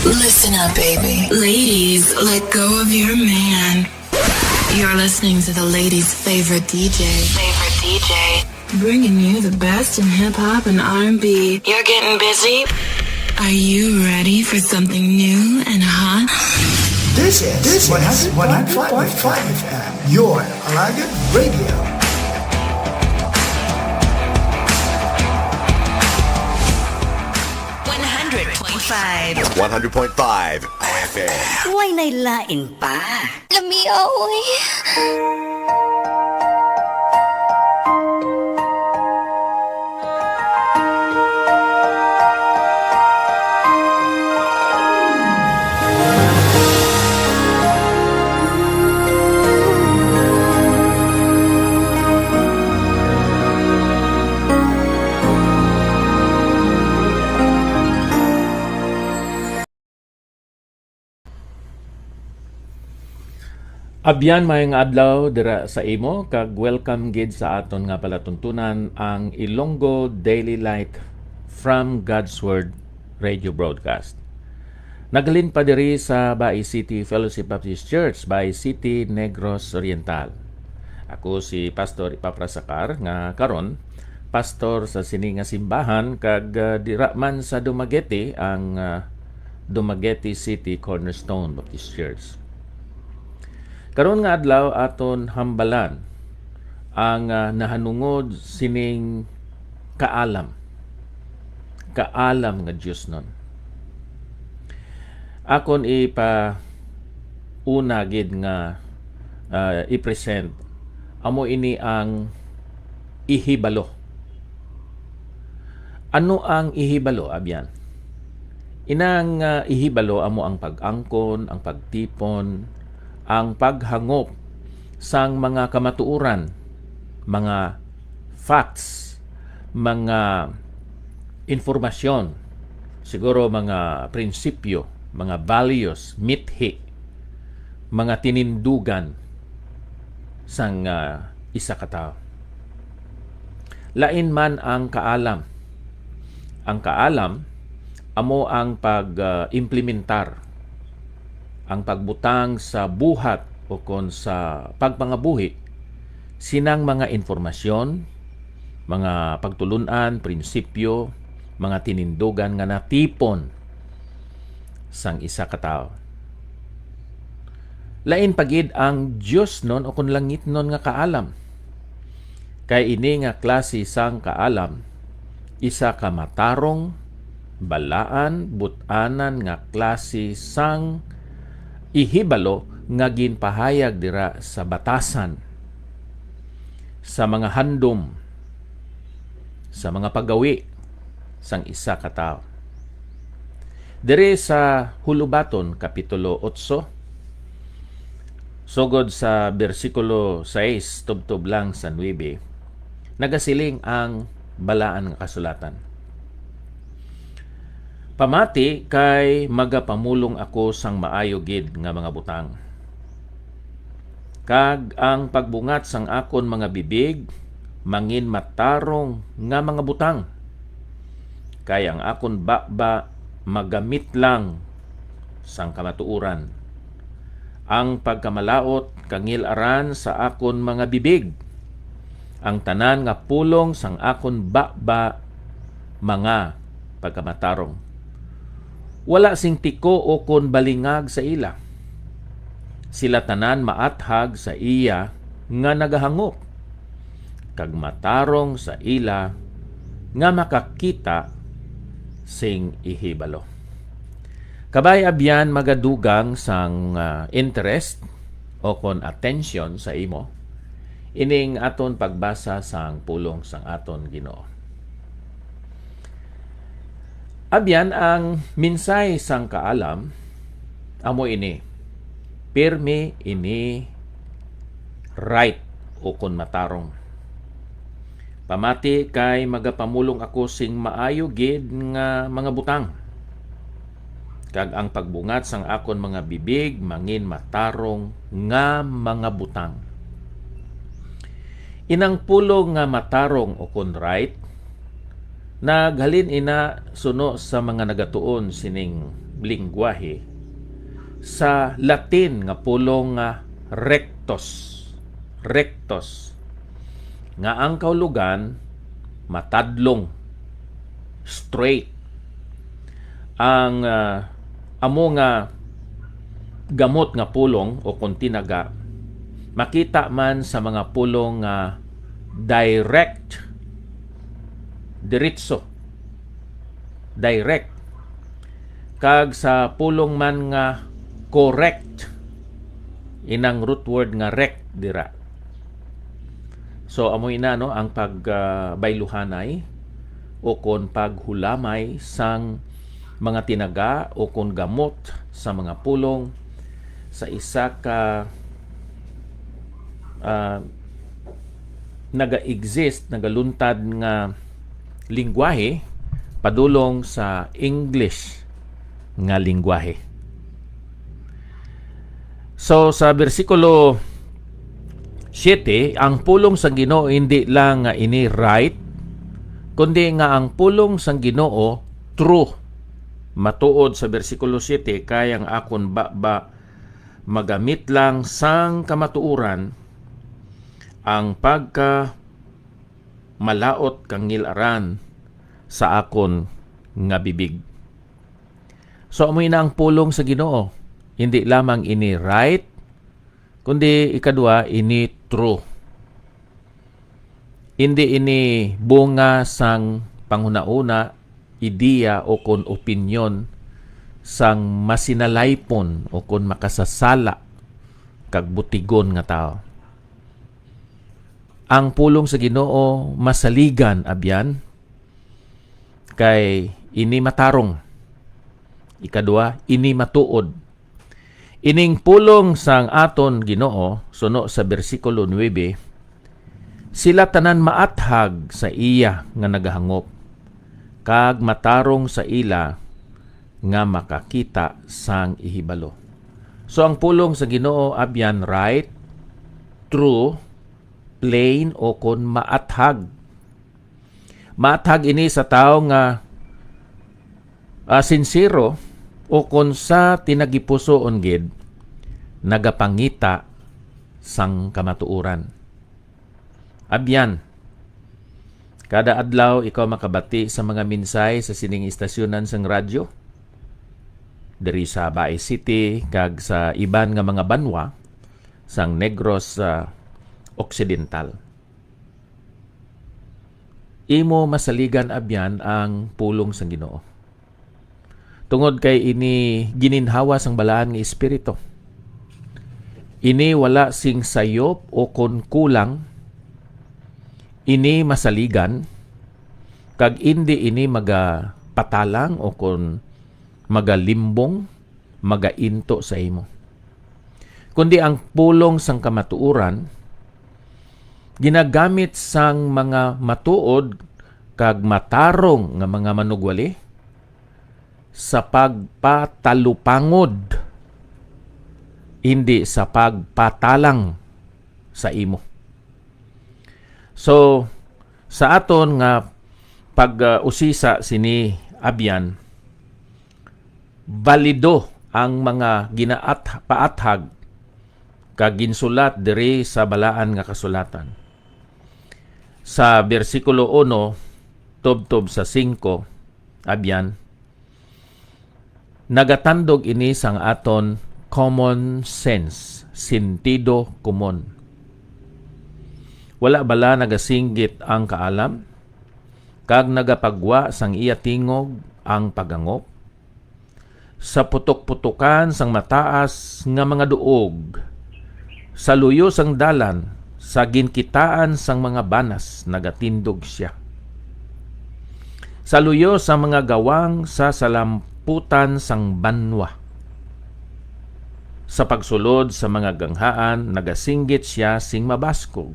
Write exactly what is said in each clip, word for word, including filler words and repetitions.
Listen up, baby. Ladies, let go of your man. You're listening to the ladies' favorite D J. Favorite D J. Bringing you the best in hip hop and R and B. You're getting busy? Are you ready for something new and hot? This is, this is one hundred point five F M, your Alagan Radio. One hundred point five. One hundred point five F M. Way nay lain pa. Lamia, oy. Abyan, maayong adlaw dira sa imo, kag welcome gid sa aton nga palatuntunan, ang Ilonggo Daily Light from God's Word Radio Broadcast. Naghalin pa diri sa Bai City Fellowship Baptist Church, Bai City, Negros Oriental. Ako si Pastor Epafras Sacar, nga karon pastor sa sini nga simbahan, kag, ah, dira man sa Dumaguete, ang, ah, Dumaguete City Cornerstone Baptist Church. Karon nga adlaw, aton hambalan ang, ah, nahanungod sining kaalam, kaalam nga diosnon. Akon ipa-, una gid nga, ah, i-present, amo ini ang ihibalo. Ano ang ihibalo, abyan? Inang, ah, ihibalo amo ang pag-angkon, ang pagtipon, ang paghangop sang mga kamatuoran, mga facts, mga impormasyon, siguro mga prinsipyo, mga values, mithi, mga tinindugan sang, ah, isa ka tawo. Lain man ang kaalam. Ang kaalam amo ang pag, ah, implementar, ang pagbutang sa buhat ukon sa pagpangabuhi sinang mga impormasyon, mga pagtulun-an, prinsipyo, mga tinindugan nga natipon sang isa ka tawo. Lain pa gid ang diosnon ukon langitnon nga kaalam. Kay ini nga klase sang kaalam, isa ka matarong, balaan, but-anan nga klase sang ihibalo nga ginpahayag dira sa batasan, sa mga handom, sa mga paggawi sang isa ka tawo. Diri sa Hulubaton, Kapitulo otso, sugod sa bersikulo sais tubtob lang sa nuebe, nagasiling ang Balaan nga Kasulatan, "Pamati kay magapamulong ako sang maayo gid nga mga butang, kag ang pagbungat sang akon mga bibig mangin matarong nga mga butang, kay ang akon baba magamit lang sang kamatuoran. Ang pagkamalaut kangil-aran sa akon mga bibig, ang tanan nga pulong sang akon baba mga pagkamatarong. Wala sing tiko ukon balingag sa ila. Sila tanan maathag sa iya nga nagahangop, kag matarong sa ila nga makakita sing ihibalo." Kabay abyan magadugang sang, ah, interest o kon atensyon sa imo ining aton pagbasa sang pulong sang aton Ginoo. Abyan, ang mensahe sang kaalam amo ini: pirmi ini right ukon matarong. Pamati kay magapamulong ako sing maayo gid nga mga butang, kag ang pagbungat sang akon mga bibig mangin matarong nga mga butang. Inang pulong nga matarong ukon right, naghalin ina suno sa mga nagatuon sining lingwahe sa Latin nga pulong nga rectus, rectus, nga ang kahulogan matadlong, straight. Ang, ah, amo nga gamot nga pulong o kon tinaga makita man sa mga pulong nga direct, diretso, direct, kag sa pulong man nga correct, inang root word nga rect dira. So, amo ina, no, ang pagbayluhanay o kon paghulamay sang mga tinaga o kon gamot sa mga pulong sa isa ka, ah, naga-exist, nagaluntad nga lingwahe padulong sa English nga lingwahe. So, sa bersikulo siyete, ang pulong sa Ginoo hindi lang nga ini right, kundi nga ang pulong sang Ginoo true. Matuod sa bersikulo siyete, kay ang akon baba magamit lang sang kamatuoran, ang pagka malaut kang ngil-aran sa akon nga bibig. So, amo na ang pulong sa Ginoo. Hindi lamang ini right, kundi ikadua, ini true. Hindi ini bunga sang panghunahuna, ideya, o kon opinyon sang masinalaypon o kon makasasala kag butigon nga tawo. Ang pulong sa Ginoo masaligan, abyan, kay ini matarong. Ikadua, ini matuod. Ining pulong sang aton Ginoo, suno sa bersikulo nuebe, sila tanan maathag sa iya nga nagahangop, kag matarong sa ila nga makakita sang ihibalo. So, ang pulong sa Ginoo, abyan, right, true, plain, o kon maathag. Maathag ini sa tawo nga, ah, sinsero o kon sa tinagipusoon gid nagapangita sang kamatuoran. Abyan, kada adlaw ikaw makabati sa mga mensahe sa sining istasyonan sang radyo diri sa Bais City kag sa iban nga mga banwa sang Negros, ah, Occidental. Imo masaligan, abyan, ang pulong sang Ginoo, tungod kay ini gininhawa sang Balaan nga Espiritu. Ini wala sing sayop o kon kulang. Ini masaligan, kag indi ini magapatalang o kon magalimbong, magainto sa imo. Kundi ang pulong sang kamatuoran ginagamit sang mga matuod kag matarong nga mga manugwali sa pagpatalupangod, indi sa pagpatalang sa imo. So, sa aton nga pag, uh, usisa sini, abyan, balido ang mga ginaat-, paathag kag ginsulat diri sa Balaan nga Kasulatan. Sa bersikulo uno tubtob sa singko, abyan, nagatandog ini sang aton common sense, sentido komon. Wala bala nagasinggit ang kaalam, kag nagapagwa sang iya tingog ang paghangop? Sa putok-putokan sang mataas nga mga duog, sa luyo sang dalan, sa ginkitaan sang mga banas nagatindog sia. Sa luyo sang mga gawang sa salamputan sang banwa, sa pagsulod sa mga ganghaan nagasinggit sia sing mabaskog.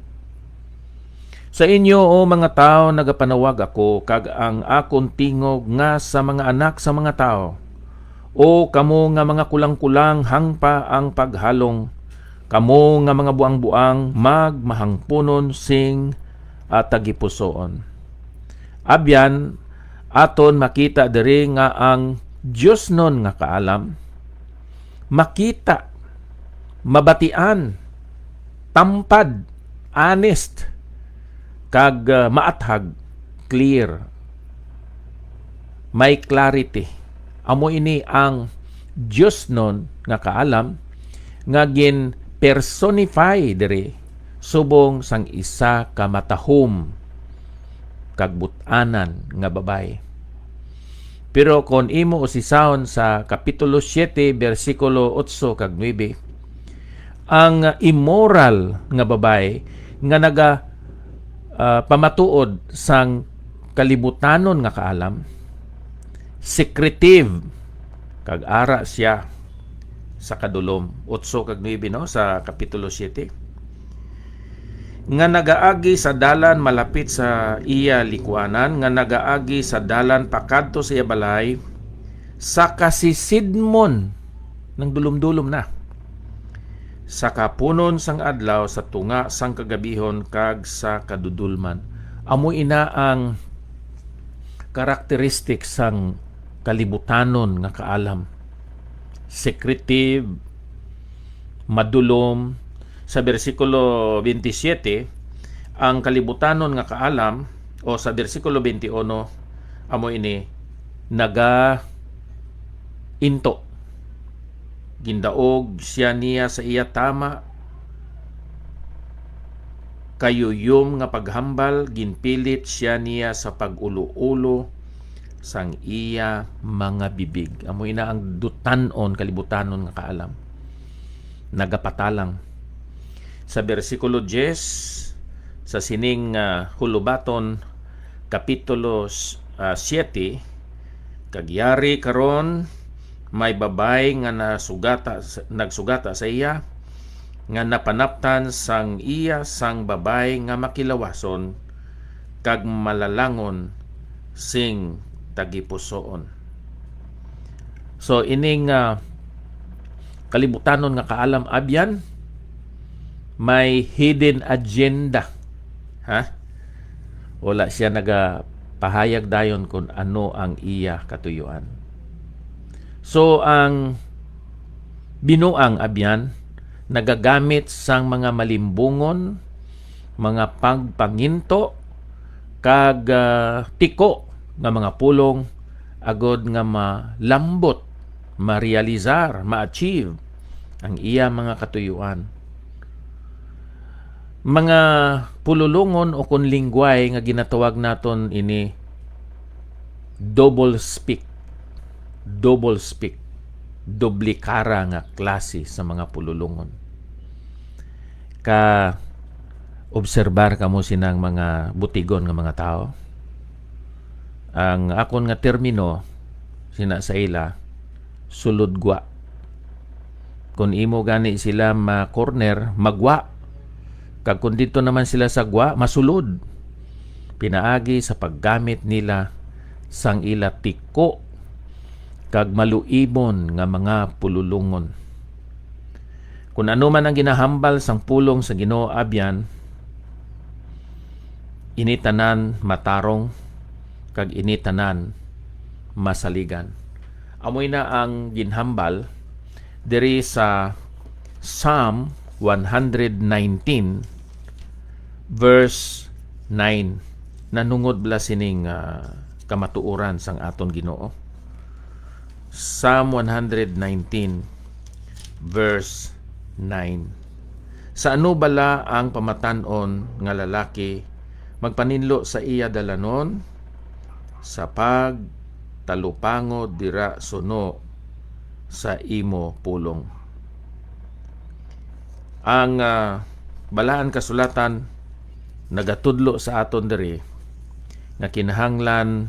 Sa inyo, O mga tawo, nagapanawag ako, kag ang akon tingog nga sa mga anak sa mga tawo. O kamo nga mga kulang-kulang, hangpa ang paghalong, kamo nga mga buang-buang, magmahangpunon sing, ah, tagipusoon. Abyan, aton makita diri nga ang diosnon nga kaalam, makita, mabatian, tampad, honest, kag, ah, maathag, clear. May clarity. Amo ini ang diosnon nga kaalam nga gin-personify diri subong sang isa ka matahom kag but-anan nga babayi. Pero kon imo usisahon sa Kapitulo siete, bersikulo otso kag nuebe, ang immoral nga babayi nga naga, ah, pamatuod sang kalibutanon nga kaalam, secretive, kag ara siya sa kadulom. Otso kag nuebe, no, sa Kapitulo siete. Nga nagaagi sa dalan malapit sa iya likuanan, nga nagaagi sa dalan pakadto sa iya balay, sa kasisidmon, nang dulom-dulom na, sa kapunon sang adlaw, sa tunga sang kagabihon, kag sa kadudolman. Amo ina ang karakteristik sang kalibutanon nga kaalam. Secretive, madulom. Sa bersikulo twenty-seven, ang kalibutanon nga kaalam, o sa bersikulo twenty-one, amo ini, naga into. Gindaog siya niya sa iya tama, kayuyom nga paghambal, ginpilit siya niya sa pag-ulo-ulo sang iya mga bibig. Amo ina ang dutan-on, kalibutanon nga kaalam. Nagapatalang. Sa bersikulo diyes, sa sining, ah, Hulubaton, Kapitulo, ah, siete, kag yari karon, may babay nga nasugata, nagsugata sa iya, nga napanaptan sang iya sang babay nga makilawason kag malalangon sing tagipusoon. So, ining, ah, kalibutanon nga kaalam, abyan, may hidden agenda. Ha? Wala siya nagapahayag dayon kung ano ang iya katuyuan. So, ang binuang, abyan, nagagamit sang mga malimbungon, mga pagpanginto, kag, ah, tiko nga mga pulong, agod nga malambot, marealisar, ma-achieve ang iya mga katuyuan. Mga pululongon, o kon linggway nga ginatawag naton ini, double speak. Double speak. Doble kara nga klase sa mga pululongon. Ka-obserbar kamo sinang mga butigon nga mga tawo. Ang akon nga termino, sina sa ila, sulod gwa. Kung imo gani sila ma-corner, magwa. Kag kung didto naman sila sa gwa, masulod. Pinaagi sa paggamit nila sang ila tiko kag maluibon nga mga pululongon. Kun ano man ang ginahambal sang pulong sa Ginoo, abyan, ini tanan matarong, kag ini tanan masaligan. Amoy na ang ginhambal diri sa Psalm one hundred nineteen, verse nine. Nanungod bala sining, ah, kamatuoran sang aton Ginoo? Psalm one hundred nineteen, verse nine. Sa ano bala ang pamatan-on nga lalaki magpaninlo sa iya dalanon? Sa pagtalupangod dira suno sa imo pulong. Ang, ah, Balaan Kasulatan nagatudlo sa aton diri nga kinahanglan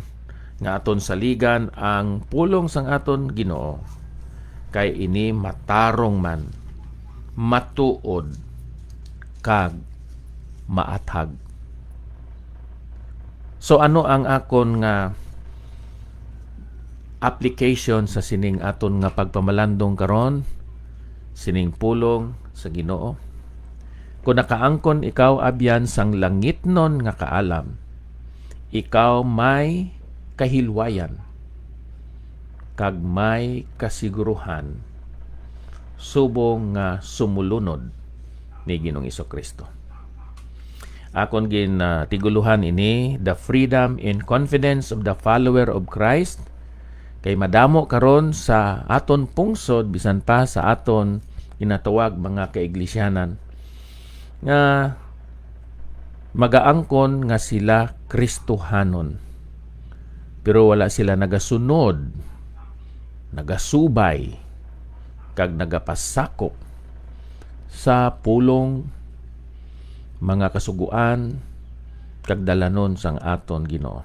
nga aton saligan ang pulong sang aton Ginoo, kay ini matarong man, matuod, kag maathag. So, ano ang akon nga application sa sining aton nga pagpamalandong karon, sining pulong sa Ginoo? Kon nakaangkon ikaw abyan sang langitnon nga kaalam, ikaw may kahilwayan. kag may kasiguruhan subong nga sumulunod ni Ginoong Kristo. Akon gin, ah, tigulohan ini, The Freedom and Confidence of the Follower of Christ, kay madamo karon sa aton pungsod, bisan pa sa aton ginatawag mga kaiglesyaan, nga magaangkon nga sila Kristohanon, pero wala sila nagasunod, nagasubay, kag nagapasakop sa pulong, mga kasugoan, kag dalanon sang aton Ginoo.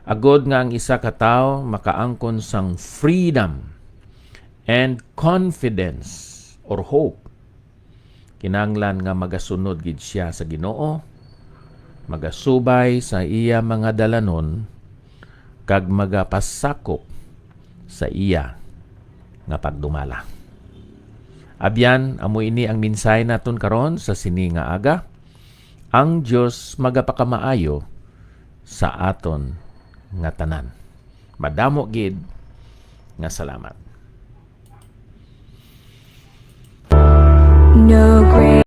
Agod nga ang isa ka tawo makaangkon sang freedom and confidence or hope, kinahanglan nga magasunod gid sia sa Ginoo, magasubay sa iya mga dalanon, kag magapasakop sa iya nga pagdumala. Abyan, amo ini ang mensahe naton karon sa sini nga aga. Ang Dios magapakamaayo sa aton nga tanan. Madamo gid nga salamat. No great